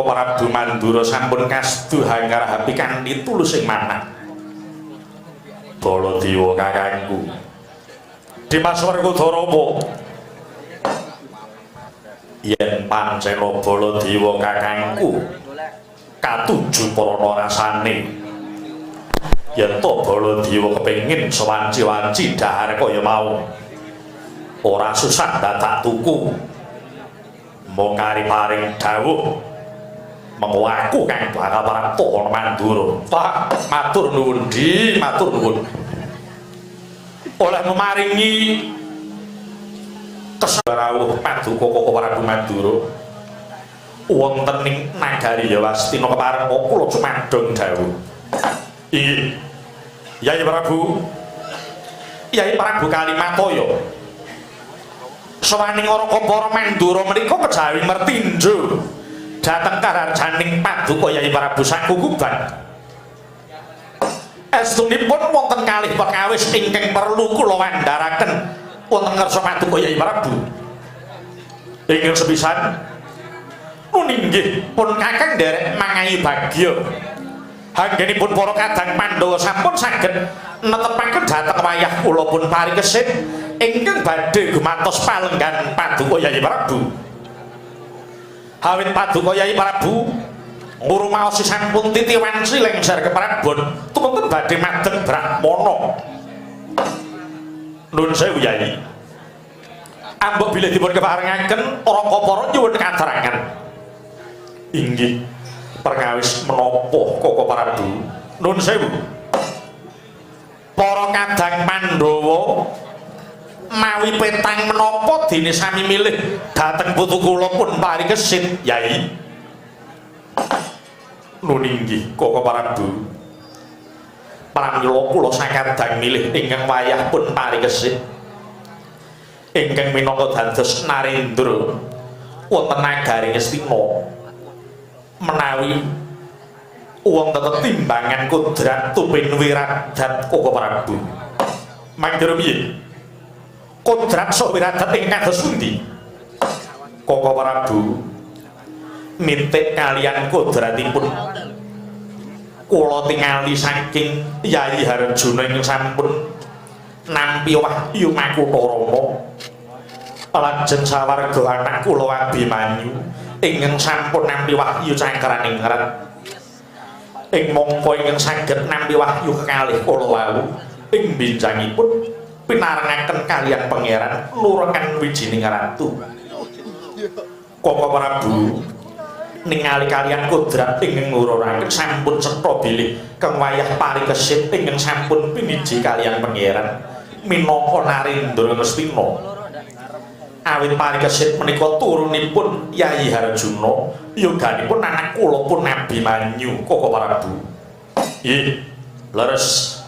Prabu Mandura sampun kasdu hangarahapi kanthi tulus ing manah. Baladewa kakangku. Dimas Werkudara apa? Yen pancen Baladewa kakangku katuju prana rasane. Yen to Baladewa kepengin sewanci-wanci dahar kaya mau. Ora susah dadak tuku. Mung kari paring dawuh mengko aku kang bakal prapta ana Mandura. Pak, matur nuwun, Di, matur nuwun. Oleh memaringi kesarawuh paduka Koko Prabu Mandura wonten ing nagari Yawastina kepareng kula cumadong dawuh. Inggih. Yai Prabu. Yai Prabu Kalimataya. Sawaning Raka para Mandura menika kejawi mertinju dhateng karajaning paduka Yai Prabu Sakukuban. Estunipun wonten kalih perkawis ingkang perlu kula wandharaken wonten ngarsa paduka Yai Prabu. Ingkang sepisan nuninggih pun kakang nderek mangayu bagya. Anggenipun para kadang Pandhawa sampun saged netepaken dhateng wayah kula pun parikesit ingkang badhe gumantos palenggan paduka Yai Prabu. Awit paduka Yai Prabu ngrumaosi sampun titi wanci lengser keprabon tumunten badhe madeg brahmana. Nuwun sewu Yai. Ambok bilih dipun keparengaken raka para nyuwun katerangan. Inggih perkawis menapa Koko Prabu? Nuwun sewu. Para kadang Pandhawa mawi petang menapa dene sami milih dhateng putu kula pun parikesit Yai. Nun inggih Koko Prabu. Pramila kula sakadang milih ingkang wayah pun parikesit. Ingkang minangka dados narendra wonten nagari Ngastina. Menawi wonten tetimbangan kodrat tupin wiradat Koko Prabu. Mangkira piye? Kodrat saha wiradat ing kados pundi? Koko Prabu nitik kalian kodratipun kula tingali saking Yayi Harjuna ingkang sampun nampi wahyu Makutha Rama. Lajeng sawarga anak kula Abimanyu ingkang sampun nampi wahyu Cakraningrat. Ing mangka ingkang saged nampi wahyu kekalih kula wau ing benjangipun pinarengaken kalian pangeran nurengan wijining ratu. Koko Prabu ningali kalian kodrat ingkang ngururaken sampun cetha bilih kang wayah parikesit ingkang sampun piniji kalian pangeran minangka narendra Ngastina. Awit parikesit menika turunipun Yayi Harjuna, yoganipun anak kula pun Abimanyu Koko Prabu. Nggih, leres.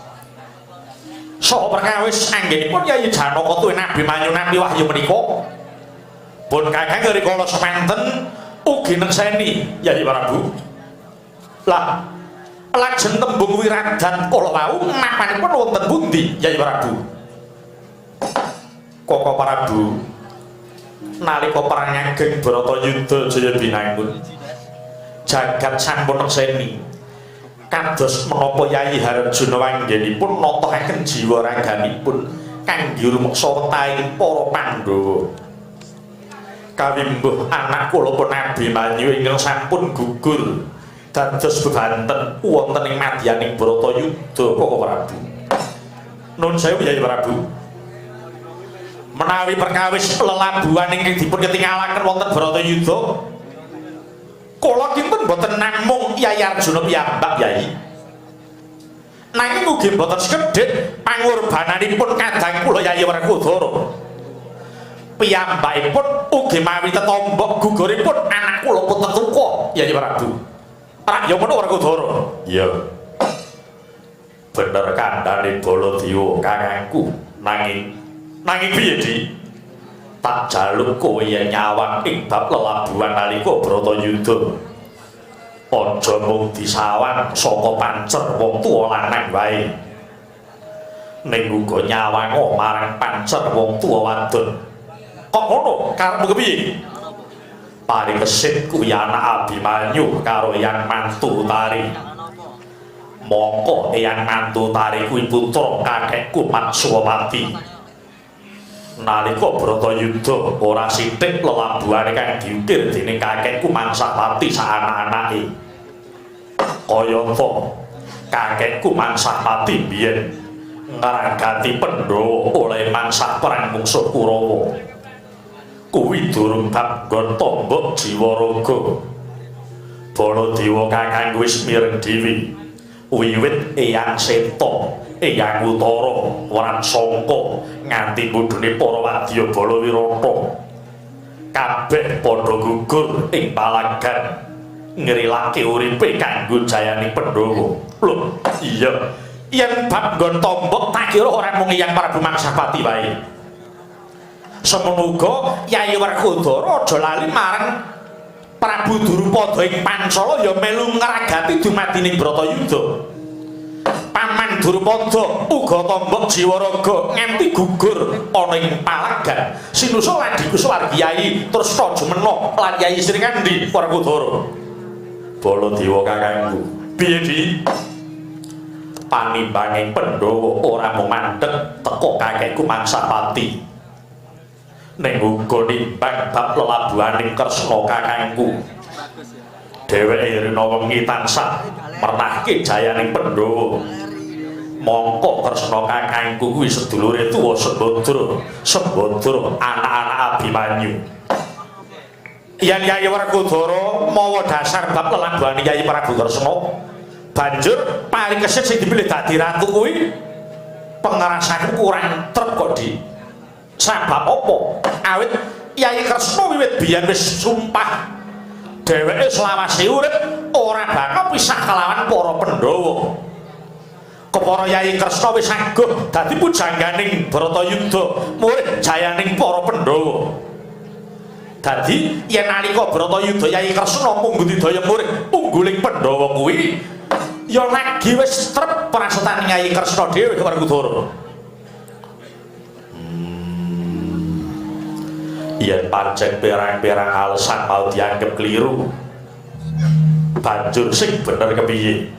Saha perkawis anggenipun Yayi Janaka tuwin Abimanyu nampi wahyu menika pun kakang rikala semanten ugi nekseni Yayi Prabu. Lah, lajeng tembung wiradat kala wau mapanipun wonten pundi Yayi Prabu? Koko Prabu, nalika perang ageng Bharatayuda Jaya Binangun, jagat sampun nekseni kados menapa Yayi Harjuna anggenipun natohaken jiwa raganipun kangge rumeksa wetahing para Pandhawa. Kawimbuh anak kula pun Abimanyu ingkang sampun gugur dados bebanten wonten ing madyaning Bharatayuda Koko Prabu. Nun sewu Yayi Prabu. Menawi perkawis lelabuhan ingkang dipun ketingalaken wonten Bharatayuda, kula kinten boten namung Yayi Arjuna piyambak Yayi. Nanging ugi boten sekedhik pangorbananipun kadang kula Yayi Werkudara. Piyambakipun ugi mawi tetombok guguripun anak kula pun tetuka Yayi Prabu. Rak ya ngono Werkudara? Iya. Bener kandhane Baladewa kakangku. Nanging nanging piye, Di? Tak jaluk kowe yen nyawang ing bab lelabuhan nalika Bharatayuda. Aja mung disawang saka pancer wong tuwa lanang wae. Ning uga nyawango marang pancer wong tuwa wadon. Kok ngono? Karepmu kepiye? Parikesit kuwi anak Abimanyu karo Eyang Mantu Utari. Mongko Eyang Mantu Utari kuwi putra kakekku Matswapati. Nalika Bratayuda ora sithik lelabuhane kang diukir dening kakekku Mansahpati sak anak-anake. Kayata kakekku Mansahpati biyen ngragati Pandhawa oleh mangsah perang mungsuh Kurawa. Kuwi durung bab nggon tombok jiwa raga. Baladewa kakangku wis mireng dhewe. Wiwit Eyang Seta, Eyang Utara, Wratsangka nganti mudhune para wadya Balawirata. Kabeh padha gugur ing palagan ngrilake uripe kanggo jayaning Pandhawa. Lho, iya. Yen bab nggon tombok tak kira ora mung Eyang Prabu Mangsapati wae. Semono uga Yayi Werkudara aja lali marang Prabu Drupada ing Pancala ya melu ngragati dumadining Bratayuda. Paman Drupada uga tombok jiwa raga nganti gugur ana ing palagan. Sinusul adhiku Swargi Yayi Tresna Jumena lan Yayi Srikandhi Werkudara. Baladewa kakangku, piye Di? Panimbanging Pandhawa ora mung mandheg teka kakekku Mangsapati. Ning uga nimbang bab lelabuhaning Kresna kakangku. Dheweke rina wengi tansah mernahke jayaning Pandhawa. Mongko Kresna kakangku kuwi sedulure tuwa Sembadra, Sembadra anak-anak Abimanyu. Yen Yayi Werkudara mawa dasar bab lelabuhane Yayi Prabu Kresna, banjur paling kesit sing dipilih dadi ratu kuwi pengerasanku kurang trep kok Di. Sabab apa? Awit Yayi Kresna wiwit biyen wis sumpah dheweke selawase urip ora bakal pisah kelawan para Pandhawa. Kepara Yayi Kresna wis aguh dadi pujangganing Bratayuda, murid jayaning para Pandhawa. Dadi yen nalika Bratayuda Yayi Kresna munggudidaya murid ungguling Pandhawa kuwi ya lagi wis trep prasetane Yayi Kresna dhewe Werkudara. Yen pancen pirang-pirang alasan mau dianggep keliru, banjur sing bener kepiye?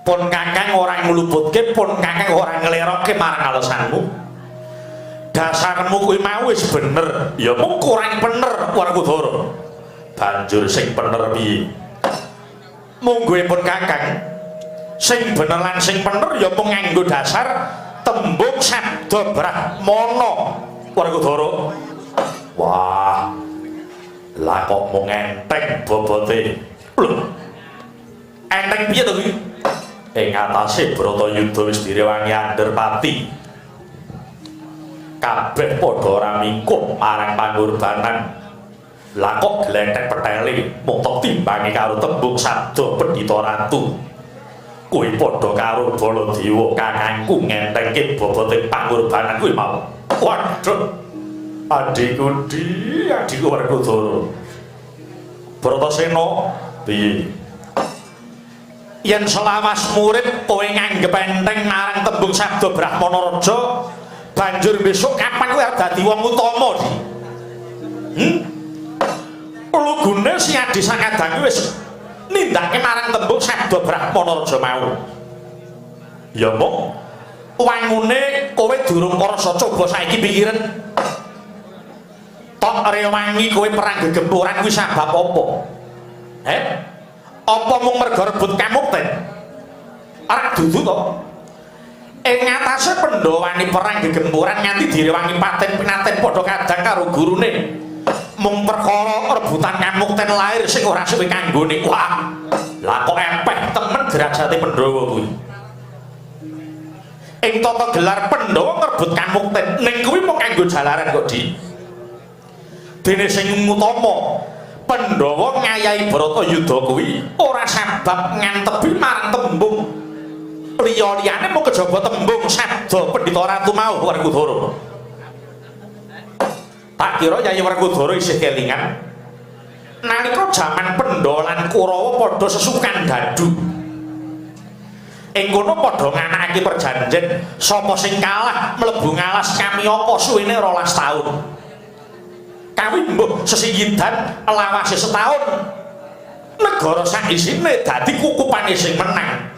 Pun kakang ora ngluputke, pun kakang ora nglerokke marang alasanmu. Dasarmu kuwi mau wis bener, ya mung kurang bener Werkudara. Banjur sing bener piye? Mungguhe pun kakang, sing bener lan sing bener ya mung nganggo dasar tembung sabda Brahmana Werkudara. Wah, lah kok mung enteng bobote. Lho, enteng piye to kuwi? Ing atase Bratayuda wis direwangi Anderpati. Kabeh padha ora mingkup marang pangorbanan. Lah kok glenthek petele mung tok timbangi karo tembung sabda Pendhita Ratu. Kuwi padha karo Baladewa kakangku ngentengke bobote pangorbanan kuwi mau. Waduh. Adhiku Di, adhiku Werkudara. Bratasena piye? Yen selawas murid kowe nganggep enteng marang tembung sabda Brahmana Raja, banjur besok kapan kowe arep dadi wong utama, Di? Lugune si Adi Sakadang wis nindakake marang tembung sabda Brahmana Raja mau. Ya mung wangune kowe durung karasa coba saiki pikiran. Tok rewangi kowe perang gegempuran kuwi sabab apa? Heh? Apa mung merga rebut kamukten? Ora dudu to. Ing ngatasé Pandhawa perang gegempuran nganti direwangi paten pinaten padha kadang karo gurune. Mung perkara rebutan kamukten lahir sing ora suwe kanggone. Wah, lah kok epeh temen derajate Pandhawa kuwi. Ing tata gelar Pandhawa ngrebut kamukten ning kuwi mung kanggo jalaran kok, Di. Dene sing utama Pandhawa ngayahi Bratayuda kuwi ora sabab ngantebi marang tembung liya-liyane mung kejaba tembung sabda Pendhita Ratu mau Werkudara. Tak kira Yayi Werkudara isih kelingan nalika jaman Pandhawa lan Kurawa padha sesukan dadu. Ing kono padha nganakake perjanjen sapa sing kalah mlebu ngalas Kamiyaka suwene 12 taun. Kawimbuh sesinggidan lawase setahun. Negara sak isine dadi kukupane sing menang.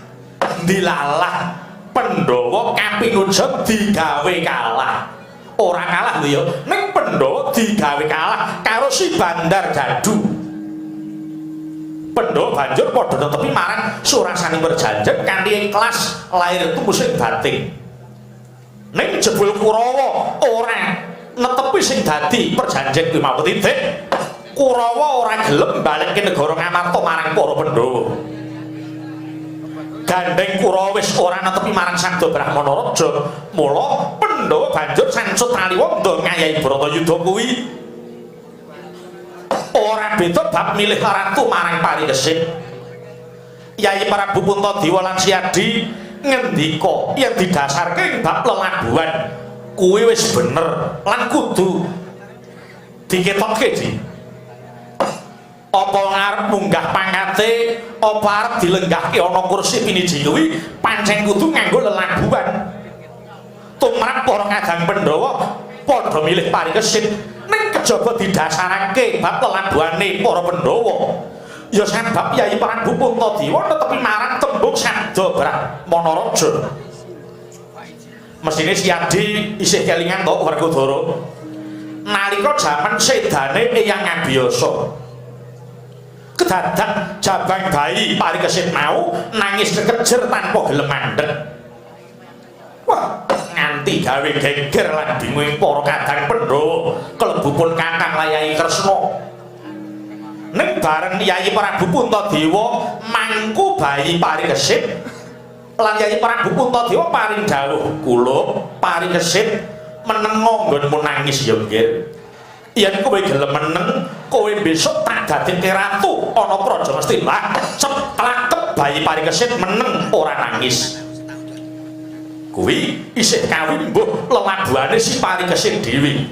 Dilalah Pandhawa kapinujon digawe kalah. Ora kalah lho ya, ning Pandhawa digawe kalah karo si Bandar Dadu. Pandhawa banjur padha netepi marang surasaning perjanjen kanthi ikhlas lahir tumusing batin. Ning jebul Kurawa ora netepi sing dadi perjanjen kuwi mau titik. Kurawa ora gelem balekke negara Ngamarta marang para Pandhawa. Gandeng Kurawa wis ora netepi marang Sabda Brahmana Raja, mula Pandhawa banjur sancut taliwonda ngayahi Bharatayuda kuwi. Ora beda bab milih ratu marang Parikesit. Yayi Prabu Puntadewa lan Siadi ngendika yen didasarke ing bab lelabuhan kuwi wis bener lan kudu diketokke di. Apa ngarep munggah pangkate, apa arep dilenggahke ana kursi piniji kuwi pancen kudu nganggo lelabuhan. Tumrap para kadang Pandhawa padha milih Parikesit, ning kejaba didasarake bab lelabuhane para Pandhawa. Ya sebab Yayi Prabu Puntadewa netepi marang tembung Sabda Brahmana Raja. Mesthine Siadi isih kelingan to Werkudara. Nalika jaman sedane Eyang Abiyasa, kedadak jabang bayi Parikesit mau nangis kekejer tanpa gelem mandek. Wah, nganti gawe geger lan bingung para kadang Pandhawa kelebu pun Kakang Yayi Kresna. Ning bareng Yayi Prabu Puntadewa mangku bayi Parikesit lan Yayi Prabu Puntadewa paring dawuh, "Kula Parikesit menengo nggonmu nangis ya nggih. Yen kowe gelem meneng, kowe besok tak dadekke ratu ana praja mesti." Lah, ceplakep bayi Parikesit meneng ora nangis. Kuwi isih kawimbuh lelabuhane si Parikesit dhewe.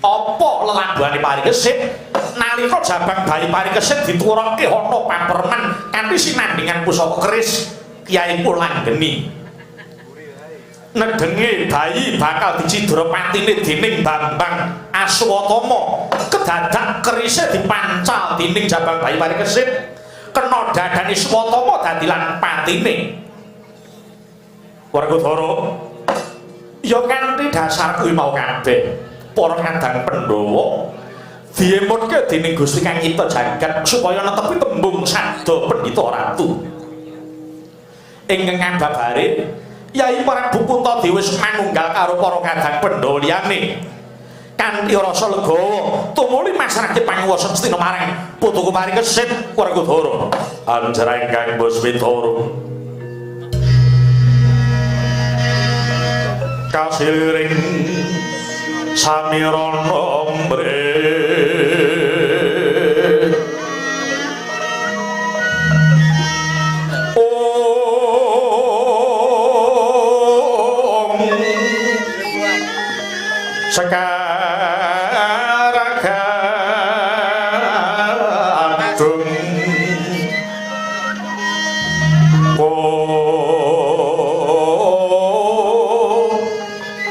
Apa lelabuhane Parikesit? Nalika jabang bayi Parikesit diturokke ana paperman kanthi sinandingan pusaka keris Kyai Pulanggeni. Nedenge bayi bakal dicidra patine dening Bambang Aswatama. Kedadak kerise dipancal dening jabang bayi Parikesit, kena dadane Swatama dadi lan patine. Werkudara, ya kanthi dasar kuwi mau kabeh para kadang Pandhawa diemutke dening Gusti Kang Nyipta jagat supaya netepi tembung sabda Pandhita Ratu. Ing ngababare Yayi Prabu Puntadewa wis manunggal karo para kadang Pandhawa liyane. Kanthi rasa legawa tumuli masrahke panguwasa Astina marang putuku Parikesit Werkudara. Anjara ingkang Buswitara kasiring samirana mrih om sekaragadung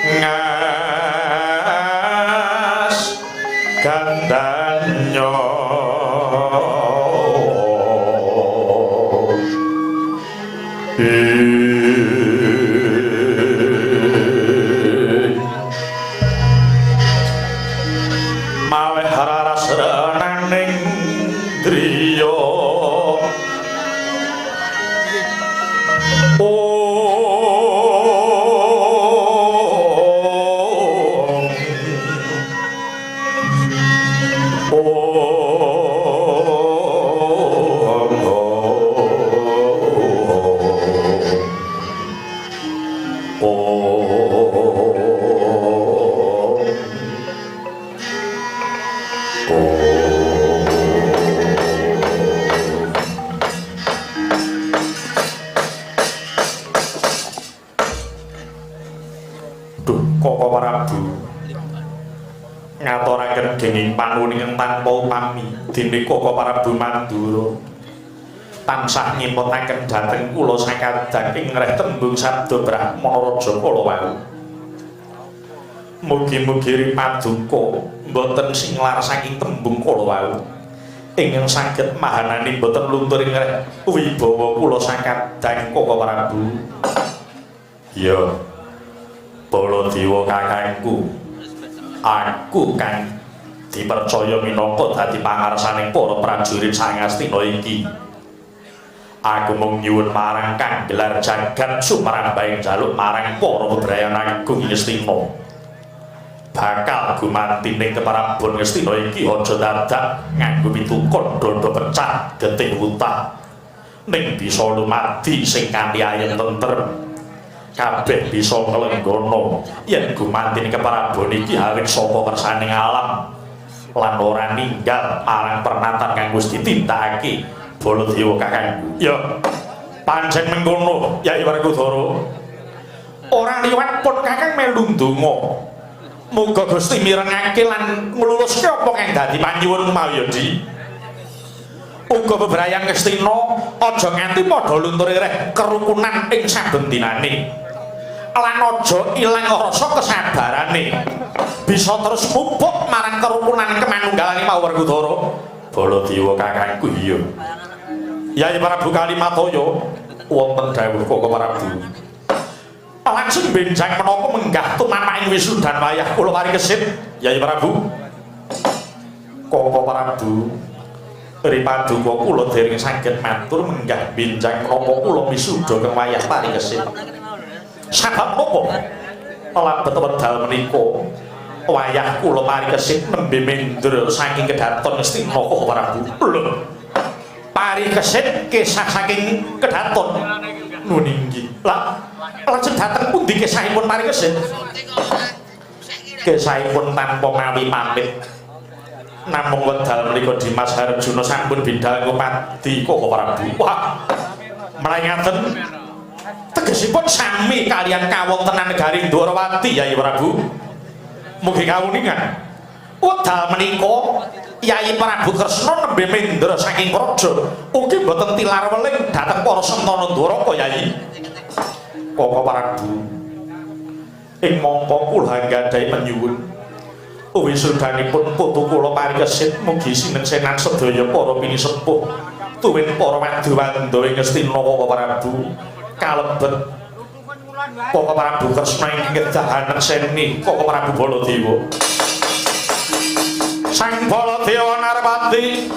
ngas gandanyo maweh raras renaning driya om om om om. Duh, Koko Prabu ngaturaken genging panuwun tanpa upami dene Koko Prabu Mandura tansah ngimutaken dhateng kula sakadang ing ngreh tembung sabda Brahmana Raja kala wau. Mugi-mugi paduka mboten singlar saking tembung kala wau. Ingkang saged mahanani mboten luntur ing wibawa kula sakadang Koko Prabu. Ya. Baladewa kakangku. Aku kang dipercaya minangka dadi pangarsaning para prajurit Sangastina iki. Aku mung nyuwun marang kang gelar jagat sumrambahing jaluk marang para bebrayan agung Ngastina. Bakal gumanti ning keprabon Ngastina iki aja dadak nganggo pitukon dondo pecah getih wutah. Ning bisa lumadi sing kanthi ayem tentrem. Kabeh bisa nglenggana yen gumanti ning keprabon iki awit saka kersaning alam lan ora ninggal marang pernatan kang wis ditindakake Baladewa kakangku. Ya, pancen mengkono Yai Werkudara. Ora liwat pun kakang melu ndonga. Muga Gusti mirengake lan ngluluske apa kang dadi panyuwun mau ya, Di. Uga bebrayan Ngastina aja nganti padha luntur reh kerukunan ing saben dinane. Lan aja ilang rasa kesabarane. Bisa terus mupuk marang kerukunan kemanunggalane mau Werkudara. Baladewa kakangku iya. Yai Prabu Kalimataya wonten dawuh Koko Prabu. Langsung benjang menapa menggah tumapak ing wisudan wayah kula parikesit Yai Prabu. Koko Prabu ripaduka kula dereng saged matur menggah benjang menapa kula wisuda keng wayah parikesit. Sabab napa? Labet wedal menika wayah kula parikesit nembe mendra saking kedaton Ngastina Koko Prabu. Lho. Parikesit kisah saking kedaton nun inggih. Lah lajeng dhateng pundi kisahipun parikesit? Kisahipun tanpa mawi pamit. Namung wedal menika Dimas Harjuna sampun bidal ngupadi Koko Prabu. Wah. Menawi ngaten tegesipun sami kalian kawontenan negari Ndwarawati Yai Prabu. Mugi kawuningan. Wedal menika Yai Prabu Kresna nembe mendra saking praja ugi mboten tilar weling dhateng para sentana Ndwaraka Yai. Koko Prabu ing mangka kula anggadhahi penyuwun wisudanipun putu kula parikesit mugi sinengsenan sedaya para pinisepuh tuwin para wadya-wanda ing Ngastina Koko Prabu kalebet Koko Prabu Kresna ingkang kedah nekseni Koko Prabu Baladewa. Sang Baladewa Narpati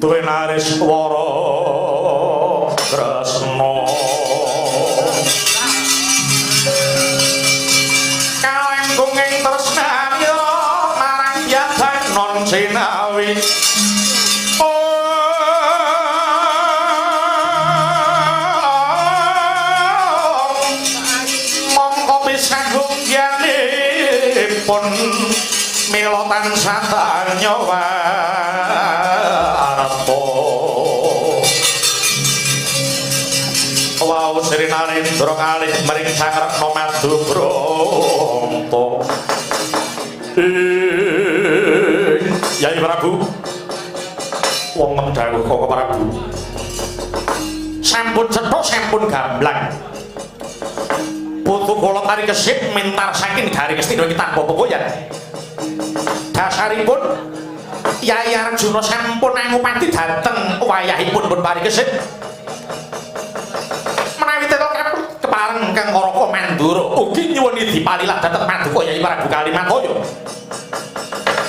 tuwin Ariswara Kresna kalengkung ing tresnanira marang yadang non jinawi. Mongko pisan gyanipun mila tansah nyawa arta. Wau Sri Narendra kalih mring Sang Retna Madubranta. Yai Prabu wonten dawuh Koko Prabu. Sampun cetha sampun gamblang. Putu kula parikesit mentar saking negari Ngastina iki tanpa pekoyan. Dasaripun Yai Arjuna sampun angupati dhateng wayahipun pun parikesit. Menawi tetep kepareng kang Raka Mandura ugi nyuwun dipalilah dhateng paduka Yai Prabu Kalimataya.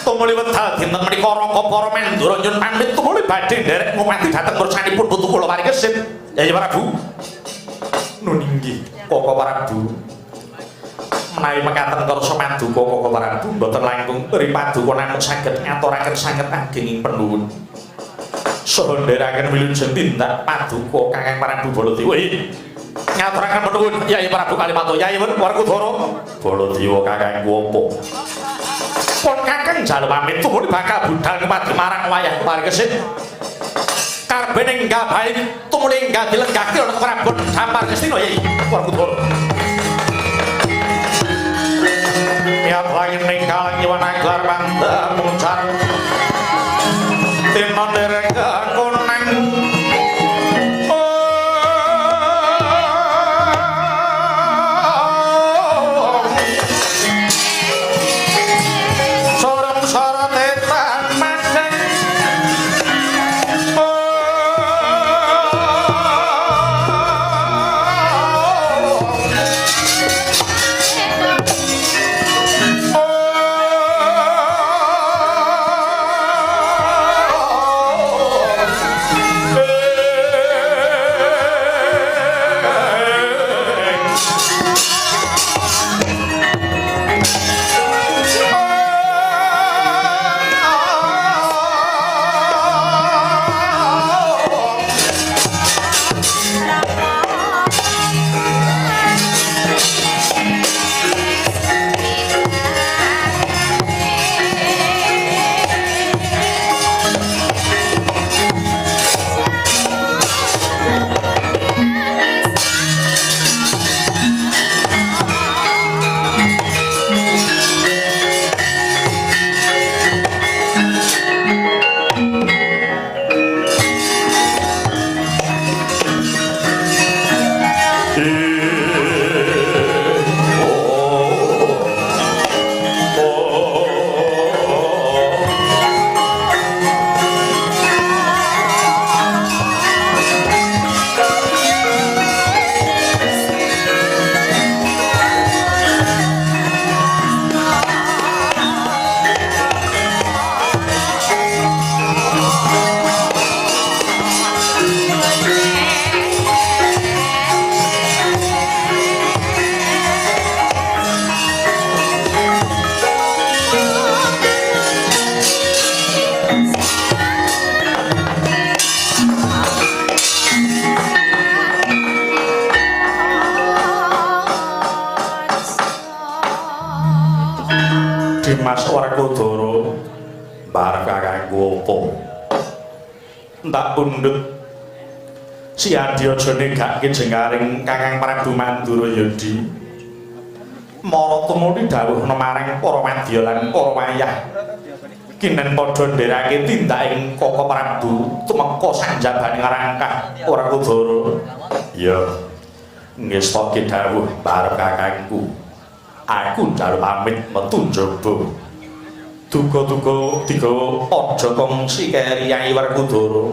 Tumuli wedal dinten menika Raka para Mandura nyuwun pamit tumuli badhe nderek ngupati dhateng mursanipun putu kula parikesit Yai Prabu. Nun inggih Koko Prabu. Menawi mekaten kersa paduka Koko Prabu mboten langkung ripaduka namung saged ngaturaken sanget agenging penuwun. Saha ndherekaken wilujeng tindak paduka Kakang Prabu Baladewa. Ngaturaken penuwun Yai Prabu Kalimataya. Yai Werkudara Baladewa kakangku apa? Pun kakang njaluk pamit tumuli bakal budal ngepati marang wayah parikesit. Karepe enggak baik tumuli enggak dilenggahke ana Prabon Dampar Ngastina Yai Werkudara. Miat langit ning kalang nyiwan aglar pandak muncar. Tinon dereng konang. Kanggo apa? Entak pundhut si Adi aja negake jengkaring Kakang Prabu Mandurayadi. Mara tumuli dawuhna marang para wadya lan para wayah. Kinen padha nderake tindaking Kaka Prabu tumeka sanjabaning rangkah Werkudara. Iya. Ngestake dawuh barep kakangku. Aku njaluk pamit metu njaba. Duga-duga digawa aja kongsi keri Yai Werkudara.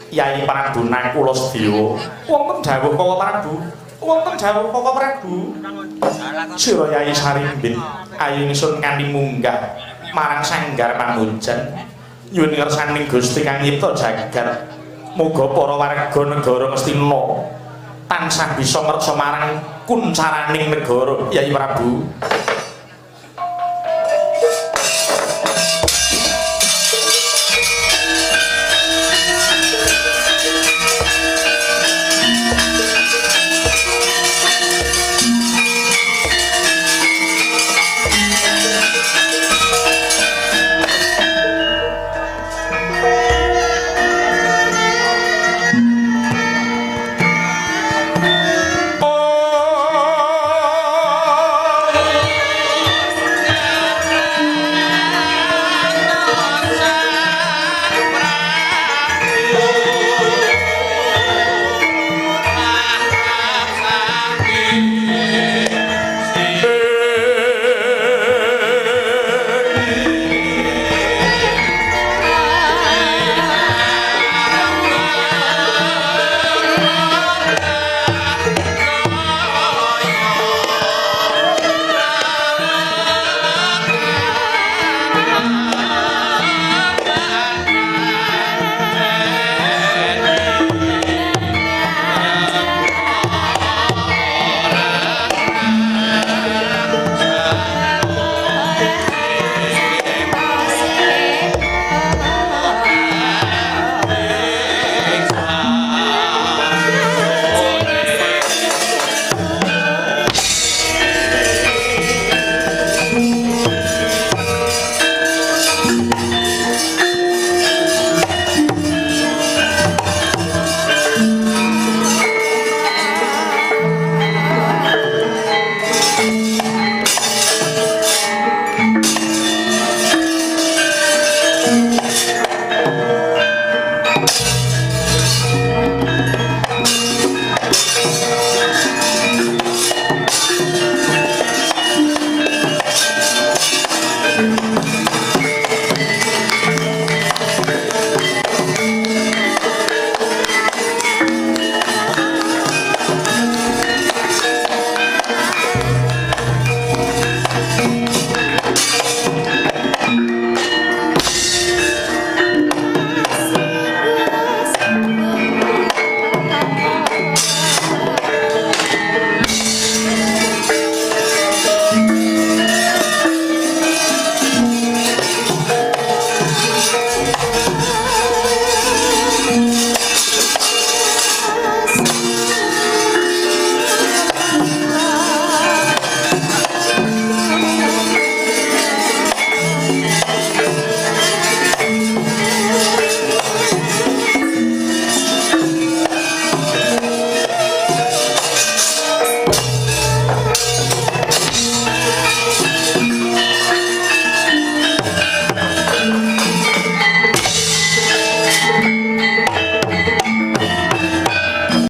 Yai Prabu Nakula Sedewa. Wonten dawuh Kaka Prabu. Wonten dawuh Kaka Prabu. Sira Yai Sarimbit, ayo ingsun kanthi munggah marang sanggar pamujan. Nyuwun ngersaning Gusti kang nyipta jagat. Muga para warga negara Ngastina tansah bisa ngreksa marang kuncaraning negara Yai Prabu.